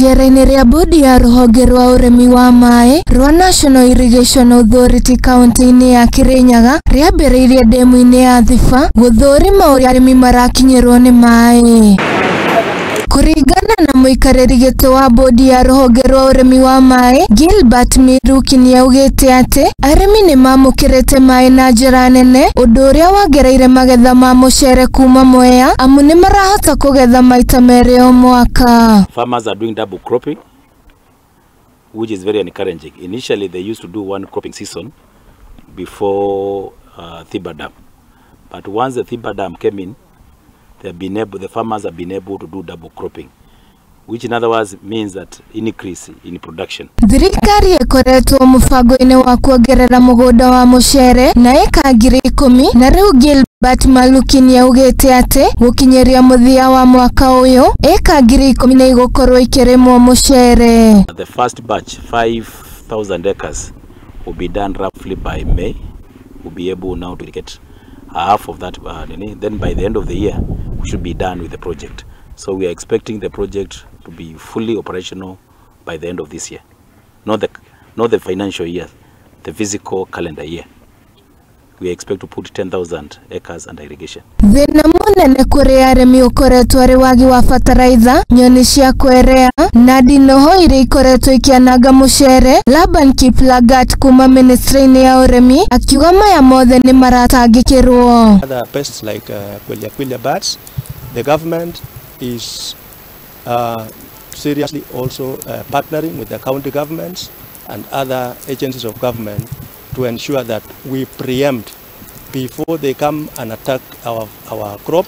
Icera-inĩ rĩa bodi ya rũhonge rwa ũrĩmi wa maĩ rwa National Irrigation Authority kaunti-inĩ ya Kirinyaga rĩambĩrĩirie ndemu-inĩ ya Thiba gũthũrima ũrĩa arĩmi marakinyĩrwo nĩ maĩ. Kũringana na mũikarĩri gĩtĩ wa bodi ya rũhonge rwa ũrĩmi wa maĩ Gilbert Miruki nĩaugĩte atĩ arĩmi nĩmamũkĩrĩte maĩ na njĩra nene, ũndũ ũrĩa wongereire magetha ma mũcere kuma Mwea amu nĩmarahota kũgetha maita merĩ o mwaka. Farmers are doing double cropping, which is very encouraging. Initially they used to do one cropping season before Thiba Dam, but once the Thiba Dam came in, they have been able, the farmers have been able to do double cropping, which in other words means that increase in production. Thirikari ĩkoretwo mũbango-inĩ wa kuongerera mũgũnda wa mũcere na ĩka 10,000 na rĩu Gilbert Maluki nĩaugĩte atĩ gũkinyĩria mũthia wa mwaka ũyũ ĩka 10,000 nĩ igũkorwo ikĩrĩmwo mũcere. The first batch, 5,000 acres, will be done roughly by May. We'll be able now to get half of that, then by the end of the year we should be done with the project. So we are expecting the project to be fully operational by the end of this year, not the financial year, the physical calendar year. We expect to put 10,000 acres under irrigation. Thĩna mũnene kũrĩ arĩmi ũkoretwo arĩ wagi wa bataraitha, nyoni cia kwerea na ndinoho iria ikoretwo ikĩananga mũcere. Laban Kiplagat kuma ministry-inĩ ya ũrĩmi akiuga maya mothe nĩ maratangĩkĩrwo. Other pests like quelea birds, the government is seriously also partnering with the county governments and other agencies of government to ensure that we preempt before they come and attack our crop.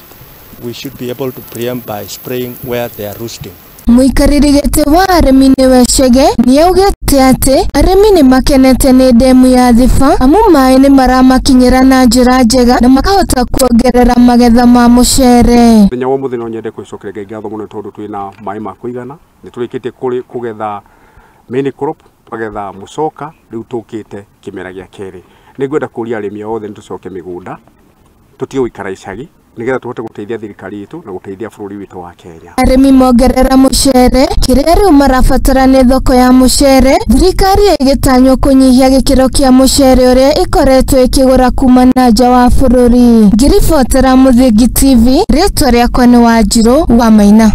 We should be able to preempt by spraying where they are roosting. Mũikarĩri gĩtĩ wa arĩmi nĩwe Chege nĩaugĩte atĩ arĩmi nĩmakenete nĩ ndemu ya Thiba amu maĩ nĩmaramakinyĩra na njĩra njega na makahota kuongerera magetha ma mũcere. Mũthenya wa ũmũthĩ no nyende kwĩcokeria Ngai ngatho mũno tondũ twĩna maĩ ma kũigana, nĩtũrĩkĩtie kũgetha main crop, tũkagetha mũcoka, rĩu tũkĩte kĩmera gĩa kerĩ. Nĩngwenda kũria arĩmi othe nĩtũcoke mĩgũnda, tũtige gũikara icagi nĩgetha tũhote gũteithia thirikari itũ na gũteithia bũrũri witũ wa Kenya. Arĩmi mongerera mũcere, kĩrĩa rĩu marabatara nĩ thoko ya mũcere. Thirikari ĩgĩtanywo kũnyihia gĩkĩro kĩa mũcere ũrĩa ĩkoretwo ĩkĩgũra kuma na nja wa bũrũri. Ngĩribotera Mũthingi TV, rĩtwa rĩakwa nĩ Wanjirũ wa Maina.